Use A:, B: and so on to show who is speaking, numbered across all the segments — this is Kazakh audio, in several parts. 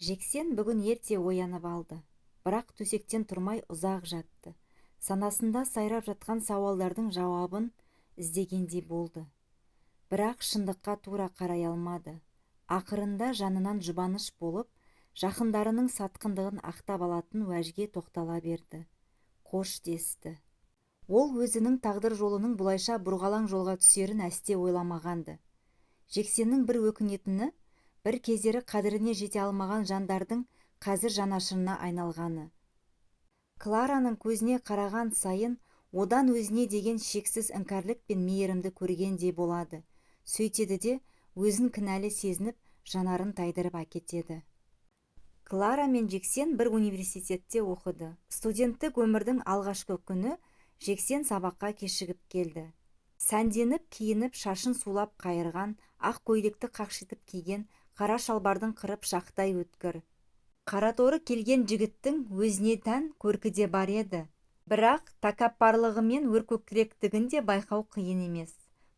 A: Жексен бүгін ерте оянып алды. Бірақ төсектен тұрмай ұзақ жатты. Санасында сайрап жатқан сауалдардың жауабын іздегендей болды. Бірақ шындыққа тура қарай алмады. Ақырында жанынан жұбаныш болып, жақындарының сатқындығын ақтап алатын уәжге тоқтала берді. Қош десті. Ол өзінің тағдыр жолының бұлайша бұрғалаң жолға түсерін әсте ойламаған-ды. Жексеннің бір өкінетіні, бір кездері қадіріне жете алмаған жандардың қазір жанашырына айналғаны. Клараның көзіне қараған сайын одан өзіне деген шексіз іңкәрлік пен мейірімді көргендей болады. Сөйтеді де, өзін кінәлі сезініп, жанарын тайдырып әкетеді. Клара мен Жексен бір университетте оқыды. Студенттік өмірдің алғашқы күні Жексен сабаққа кешігіп келді. Сәнденіп киініп, шашын сулап қайырған, ақ көйлекті қақшитып киген, қара шалбардың қыры пышақтай өткір. Қараторы келген жігіттің өзіне тән көркі де бар еді. Бірақ тәкаппарлығы мен өркөкіректігін де байқау қиын емес.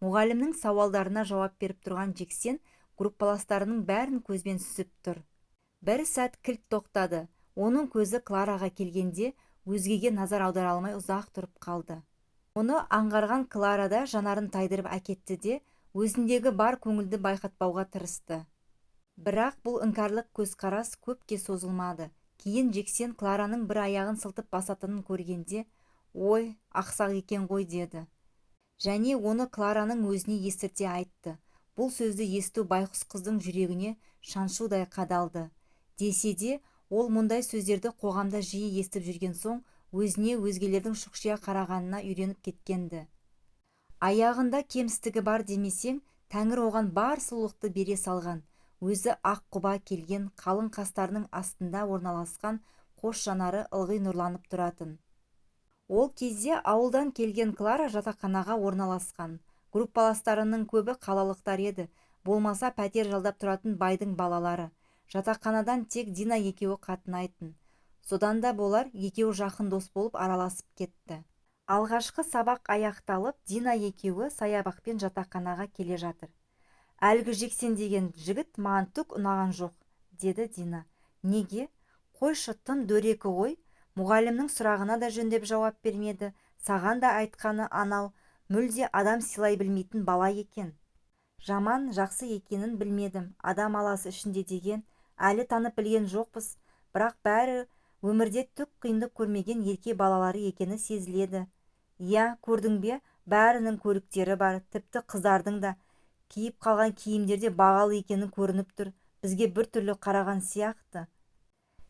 A: Мұғалімнің сауалдарына жауап беріп тұрған Жексен группаластарының бәрін көзбен сүзіп тұр. Бір сәт кілт тоқтады. Оның көзі Клараға келгенде өзгеге назар аудара алмай ұзақ тұрып қалды. Мұны аңғарған Клара да жанарын тайдырып әкетті де, өзіндегі бар көңілді байқатпауға тырысты. Бірақ бұл іңкәрлік көзқарас көпке созылмады. Кейін Жексен Клараның бір аяғын сылтып басатынын көргенде, «Ой, ақсақ екен ғой» деді. Және оны Клараның өзіне естірте айтты. Бұл сөзді есту байқұс қыздың жүрегіне шаншудай қадалды. Десе де, ол мұндай сөздерді қоғамда жиі естіп жүрген соң, өзіне өзгелердің шұқшия қарағанына үйреніп кеткен-ді. Аяғында кемістігі бар демесең, тәңір оған бар сұлулықты бере салған. Өзі ақ құба келген қалың қастарының астында орналасқан қос жанары ылғи нұрланып тұратын. Ол кезде ауылдан келген Клара жатақханаға орналасқан. Группаластарының көбі қалалықтар еді, болмаса пәтер жалдап тұратын байдың балалары. Жатақханадан тек Дина екеуі қатынайтын. Содан да болар, екеуі жақын дос болып араласып кетті. Алғашқы сабақ аяқталып, Дина екеуі саябақпен жатақханаға келе жатыр. Әлгі Жексен деген жігіт маған түк ұнаған жоқ, деді Дина. Неге? Қойшы, тым дөрекі ғой. Мұғалімнің сұрағына да жөндеп жауап бермеді. Саған да айтқаны анау, мүлде адам сыйлай білмейтін бала екен. Жаман, жақсы екенін білмедім. Адам аласы ішінде деген, әлі танып білген жоқпыз, бірақ бәрі өмірде түк қиындық көрмеген ерке балалары екені сезіледі. Иә, көрдің бе, бәрінің көліктері бар, тіпті қыздардың да. Киіп қалған киімдері де бағалы екені көрініп тұр. Бізге бір түрлі қараған сияқты.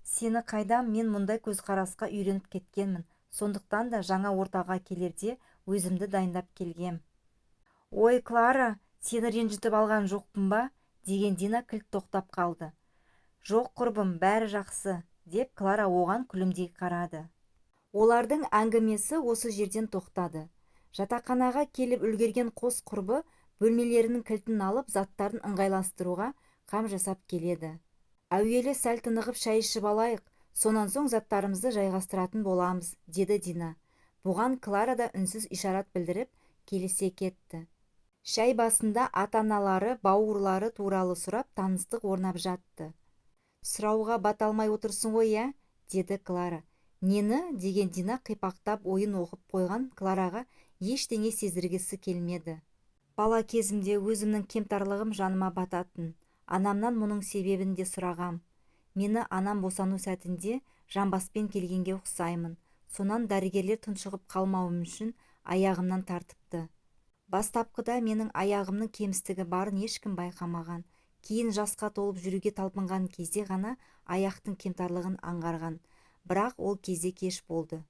A: Сені қайдам, мен мұндай көзқарасқа үйреніп кеткенмін. Сондықтан да жаңа ортаға келерде өзімді дайындап келгем. Ой, Клара, сені ренжітіп алған жоқпын ба? Деген Дина кілт тоқтап қалды. Жоқ, құрбым, бәрі жақсы, деп Клара оған күлімдей қарады. Олардың әңгімесі осы жерден тоқтады. Жатақханаға келіп үлгерген қос құрбы бөлмелерінің кілтін алып, заттарын ыңғайластыруға қам жасап келеді. Әуелі сәл тынығып шай ішіп алайық, сонан соң заттарымызды жайғастыратын боламыз, деді Дина. Бұған Клара да үнсіз ишарат білдіріп, келісе кетті. Шай басында ата-аналары, бауырлары туралы сұрап, таныстық орнап жатты. Сұрауға бата алмай отырсың ғой, ә? Деді Клара. Нені? Деген Дина қипақтап ойын оқып қойған Клараға ештеңе сездіргісі келмеді. Бала кезімде өзімнің кемтарлығым жаныма бататын. Анамнан мұның себебін де сұрағам. Мені анам босану сәтінде жамбаспен келгенге ұқсаймын. Сонан дәрігерлер тұншығып қалмауым үшін аяғымнан тартыпты. Бастапқыда менің аяғымның кемістігі барын ешкім байқамаған. Кейін жасқа толып жүруге талпынған кезде ғана аяқтың кемтарлығын аңғарған. Бірақ ол кезде кеш болды.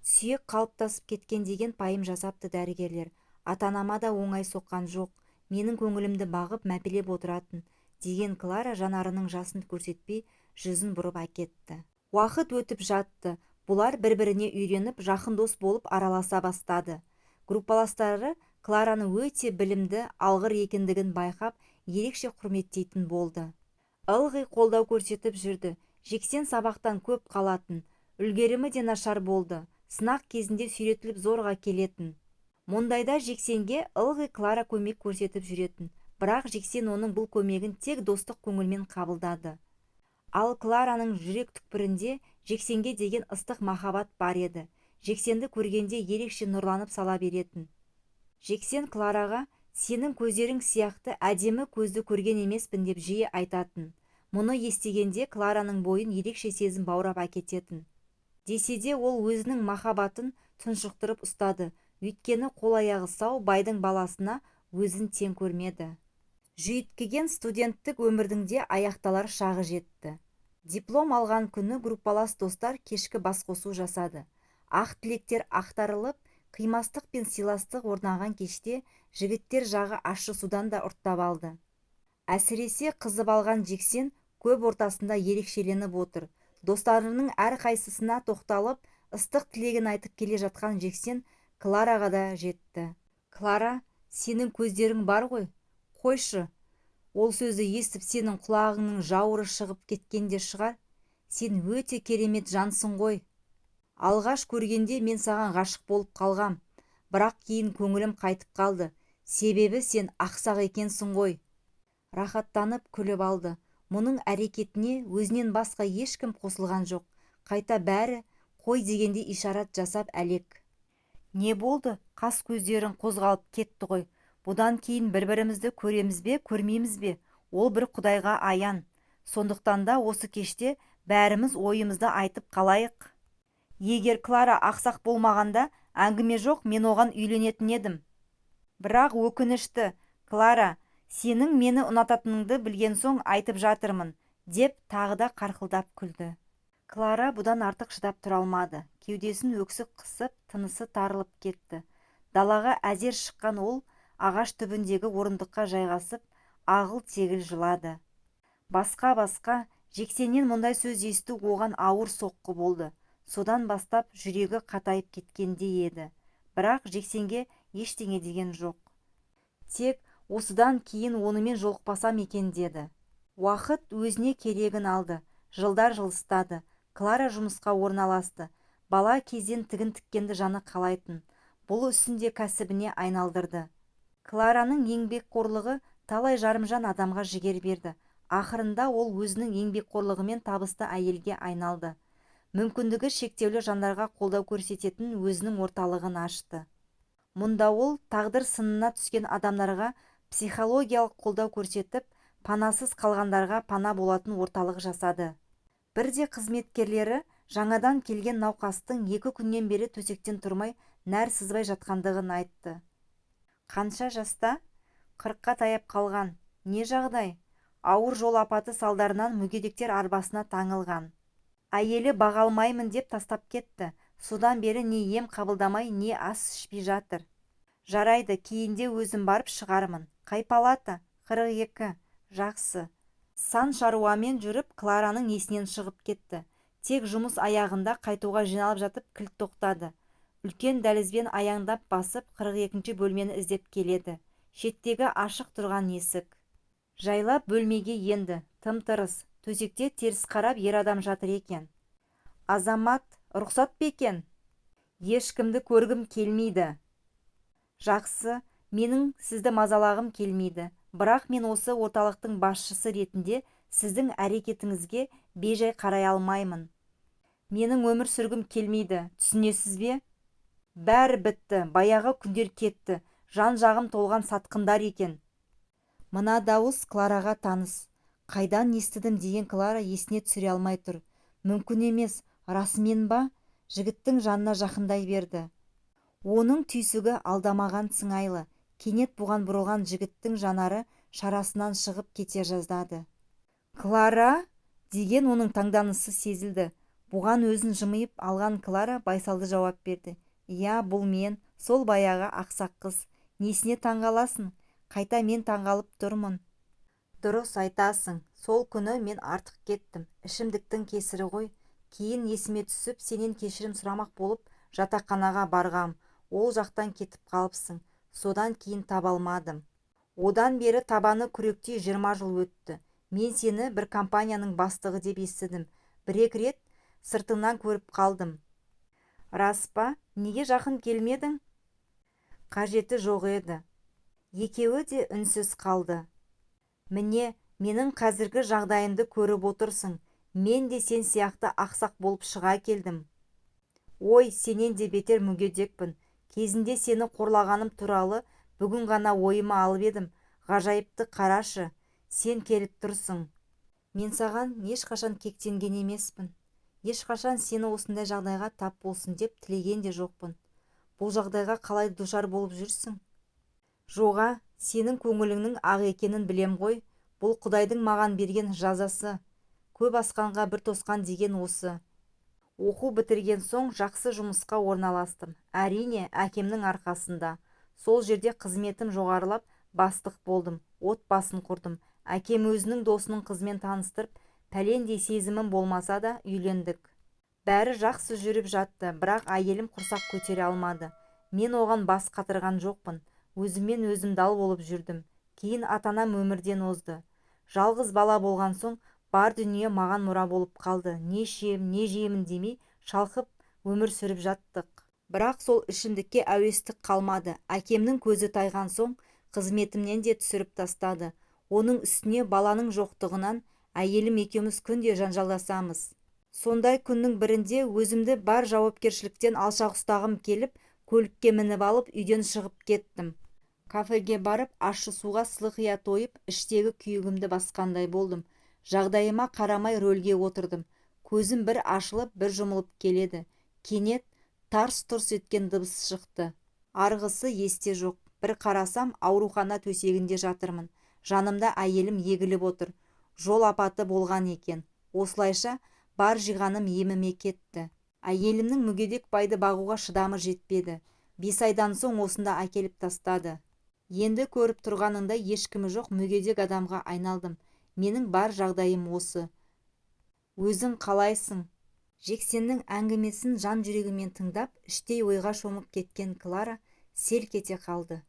A: Сүйек қалыптасып кеткен деген пайым жасапты дәрігерлер. Ата-анама да оңай соққан жоқ. Менің көңілімді бағып, мәпелеп отыратын, деген Клара жанарының жасын көрсетпей, жүзін бұрып әкетті. Уақыт өтіп жатты. Бұлар бір-біріне үйреніп, жақын дос болып араласа бастады. Группаластары Клараны өте білімді, алғыр екендігін байқап, ерекше құрметтейтін болды. Ылғи қолдау көрсетіп жүрді. Жексен сабақтан көп қалатын. Үлгерімі де нашар болды. Сынақ кезінде сүйретіліп зорға келетін. Мұндайда Жексенге ылғи Клара көмек көрсетіп жүретін. Бірақ Жексен оның бұл көмегін тек достық көңілмен қабылдады. Ал Клараның жүрек түкпірінде Жексенге деген ыстық махаббат бар еді. Жексенді көргенде ерекше нұрланып сала беретін. Жексен Клараға сенің көздерің сияқты әдемі көзді көрген емеспін деп жиі айтатын. Мұны естігенде Клараның бойын ерекше сезім баурап әкететін. Десе де ол өзінің махаббатын тұншықтырып ұстады. Өйткені қол-аяғы сау байдың баласына өзін тең көрмеді. Жүйткіген студенттік өмірдің де аяқталар шағы жетті. Диплом алған күні группалас достар кешкі басқосу жасады. Ақ тілектер ақтарылып, қимастық пен сыйластық орнаған кеште жігіттер жағы ащы судан да ұрттап алды. Әсіресе қызып алған Жексен көп ортасында ерекшеленіп отыр. Достарының әрқайсысына тоқталып, ыстық тілегін айтып келе жатқан Жексен Клараға да жетті. Клара, сенің көздерің бар ғой, қойшы. Ол сөзді естіп сенің құлағыңның жауыры шығып кеткен де шығар. Сен өте керемет жансың ғой. Алғаш көргенде мен саған ғашық болып қалғам, бірақ кейін көңілім қайтып қалды. Себебі сен ақсақ екенсің ғой. Рахаттанып күліп алды. Мұның әрекетіне өзінен басқа ешкім қосылған жоқ. Қайта бәрі қой дегенде ишарат жасап әлек. Не болды? Қас көздерің қозғалып кетті ғой. Бұдан кейін бір-бірімізді көреміз бе, көрмейміз бе? Ол бір Құдайға аян. Сондықтан да осы кеште бәріміз ойымызды айтып қалайық. Егер Клара ақсақ болмағанда, әңгіме жоқ, мен оған үйленетін едім. Бірақ өкінішті, Клара, сенің мені ұнататыныңды білген соң айтып жатырмын, деп тағы да қарқылдап күлді. Клара бұдан артық шыдап тұра алмады. Кеудесін өксік қысып, тынысы тарылып кетті. Далаға әзер шыққан ол ағаш түбіндегі орындыққа жайғасып, ағыл-тегіл жылады. Басқа-басқа, Жексеннен мұндай сөз есту оған ауыр соққы болды. Содан бастап жүрегі қатайып кеткендей еді. Бірақ Жексенге ештеңе деген жоқ. Тек осыдан кейін онымен жолықпасам екен деді. Уақыт өзіне керегін алды. Жылдар жылыстады. Клара жұмысқа орналасты. Бала кезден тігін тіккенді жаны қалайтын. Бұл ісін де кәсібіне айналдырды. Клараның еңбекқорлығы талай жарымжан адамға жігер берді. Ақырында ол өзінің еңбекқорлығымен табысты әйелге айналды. Мүмкіндігі шектеулі жандарға қолдау көрсететін өзінің орталығын ашты. Мұнда ол тағдыр сынына түскен адамдарға психологиялық қолдау көрсетіп, панасыз қалғандарға пана болатын орталық жасады. Бірде қызметкерлері жаңадан келген науқастың 2 күннен бері төсектен тұрмай, нәр сызбай жатқандығын айтты. Қанша жаста? 40-қа таяп қалған. Не жағдай? Ауыр жол апаты салдарынан мүгедектер арбасына таңылған. Әйелі баға алмаймын деп тастап кетті. Содан бері не ем қабылдамай, не ас ішпей жатыр. Жарайды, кейінде өзім барып шығармын. Қай палата? 42. Жақсы. Сан шаруамен жүріп, Клараның есінен шығып кетті. Тек жұмыс аяғында қайтуға жиналып жатып кілт тоқтады. Үлкен дәлізбен аяңдап басып, 42-ші бөлмені іздеп келеді. Шеттегі ашық тұрған есік. Жайлап бөлмеге енді, тым-тырыс. Төсекте теріс қарап ер адам жатыр екен. Азамат, рұқсат па екен? Ешкімді көргім келмейді. Жақсы, менің сізді мазалағым келмейді. Бірақ мен осы орталықтың басшысы ретінде сіздің әрекетіңізге бейжай қарай алмаймын. Менің өмір сүргім келмейді, түсінесіз бе? Бәрі бітті, баяғы күндер кетті, жан-жағым толған сатқындар екен. Мына дауыс Клараға таныс. Қайдан естідім деген Клара есіне түсіре алмай тұр. Мүмкін емес, расымен ба? Жігіттің жанына жақындай берді. Оның түйсігі алдамаған сыңайлы. Кенет бұған бұрылған жігіттің жанары шарасынан шығып кете жаздады. Клара? Деген оның таңданысы сезілді. Бұған өзін жымиып алған Клара байсалды жауап берді. Иә, бұл мен, сол баяғы ақсақ қыз. Несіне таңғаласың? Қайта мен таңғалып тұрмын. Дұрыс айтасың, сол күні мен артық кеттім. Ішімдіктің кесірі ғой. Кейін есіме түсіп, сенен кешірім сұрамақ болып жатақханаға барғам. Ол жақтан кетіп қалыпсың. Содан кейін таба алмадым. Одан бері табаны күректей 20 жыл өтті. Мен сені бір компанияның бастығы деп естідім. Бір-екі рет сыртыңнан көріп қалдым. Рас па? Неге жақын келмедің? Қажеті жоқ еді. Екеуі де үнсіз қалды. Міне, менің қазіргі жағдайымды көріп отырсың. Мен де сен сияқты ақсақ болып шыға келдім. Ой, сенен де бетер мүгедекпін. Кезінде сені қорлағаным туралы бүгін ғана ойыма алып едім, ғажайыпты қарашы, сен келіп тұрсың. Мен саған ешқашан кектенген емеспін. Ешқашан сені осындай жағдайға тап болсын деп тілеген де жоқпын. Бұл жағдайға қалай душар болып жүрсің? Жоға, сенің көңіліңнің ақ екенін білем ғой. Бұл Құдайдың маған берген жазасы. Көп асқанға бір тосқан деген осы. Оқу бітірген соң жақсы жұмысқа орналастым. Әрине, әкемнің арқасында. Сол жерде қызметім жоғарылап, бастық болдым, отбасын құрдым. Әкем өзінің досының қызымен таныстырып, пәлендей сезімім болмаса да үйлендік. Бәрі жақсы жүріп жатты, бірақ әйелім құрсақ көтере алмады. Мен оған бас қатырған жоқпын. Өзіммен өзім дал болып жүрдім. Кейін ата-анам өмірден озды. Жалғыз бала болған соң бар дүние маған мұра болып қалды. Не ішем, не жеймін демей, шалқып өмір сүріп жаттық. Бірақ сол ішімдікке әуестік қалмады. Әкемнің көзі тайған соң қызметімнен де түсіріп тастады. Оның үстіне баланың жоқтығынан әйелім екеуміз күнде жанжалдасамыз. Сондай күннің бірінде өзімді бар жауапкершіліктен алшақ ұстағым келіп, көлікке мініп алып, үйден шығып кеттім. Кафеге барып, ащы суға сылқия тойып, іштегі күйігімді басқандай болдым. Жағдайыма қарамай рөлге отырдым. Көзім бір ашылып, бір жұмылып келеді. Кенет тарс-тұрс еткен дыбыс шықты. Арғысы есте жоқ. Бір қарасам, аурухана төсегінде жатырмын. Жанымда әйелім егіліп отыр. Жол апаты болған екен. Осылайша бар жиғаным еміме кетті. Әйелімнің мүгедек байды бағуға шыдамы жетпеді. 5 айдан соң осында әкеліп тастады. Енді көріп тұрғаныңдай ешкімі жоқ мүгедек адамға айналдым. Менің бар жағдайым осы. Өзің қалайсың? Жексеннің әңгімесін жан жүрегімен тыңдап, іштей ойға шомып кеткен Клара селк ете қалды.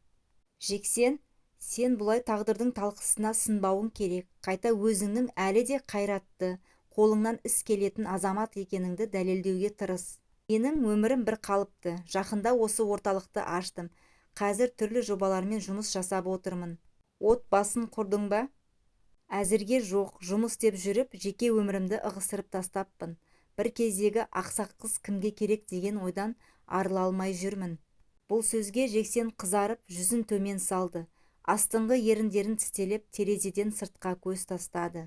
A: Жексен, сен бұлай тағдырдың талқысына сынбауың керек. Қайта өзіңнің әлі де қайратты, қолыңнан іс келетін азамат екеніңді дәлелдеуге тырыс. Менің өмірім бір қалыпты. Жақында осы орталықты аштым. Қазір түрлі жобалармен жұмыс жасап отырмын. Отбасын құрдың ба? Әзірге жоқ, жұмыс деп жүріп, жеке өмірімді ығыстырып тастаппын. Бір кездегі ақсақ қыз кімге керек деген ойдан арыла алмай жүрмін. Бұл сөзге Жексен қызарып, жүзін төмен салды. Астыңғы еріндерін тістелеп, терезеден сыртқа көз тастады.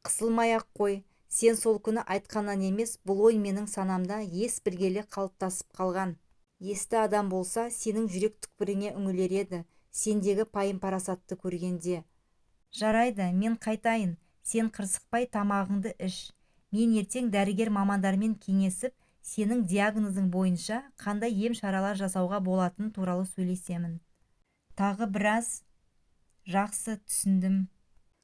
A: Қысылмай-ақ қой, сен сол күні айтқаннан емес, бұл ой менің санамда ес білгелі қалыптасып қалған. Есті адам болса, сенің жүрек түкпіріңе үңілер еді, сендегі пайым-парасатты көргенде. Жарайды, мен қайтайын, сен қырсықпай тамағыңды іш. Мен ертең дәрігер мамандармен кеңесіп, сенің диагнозың бойынша қандай ем шаралар жасауға болатыны туралы сөйлесемін. Тағы біраз жақсы түсіндім.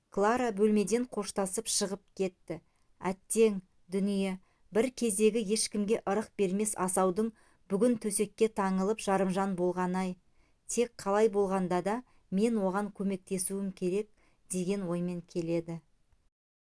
A: Клара бөлмеден қоштасып шығып кетті. Әттең, дүние, бір кездегі ешкімге ырық бермес асаудың бүгін төсекке таңылып жарымжан болғанай. Тек қалай болғанда да мен оған көмектесуім керек деген оймен келеді.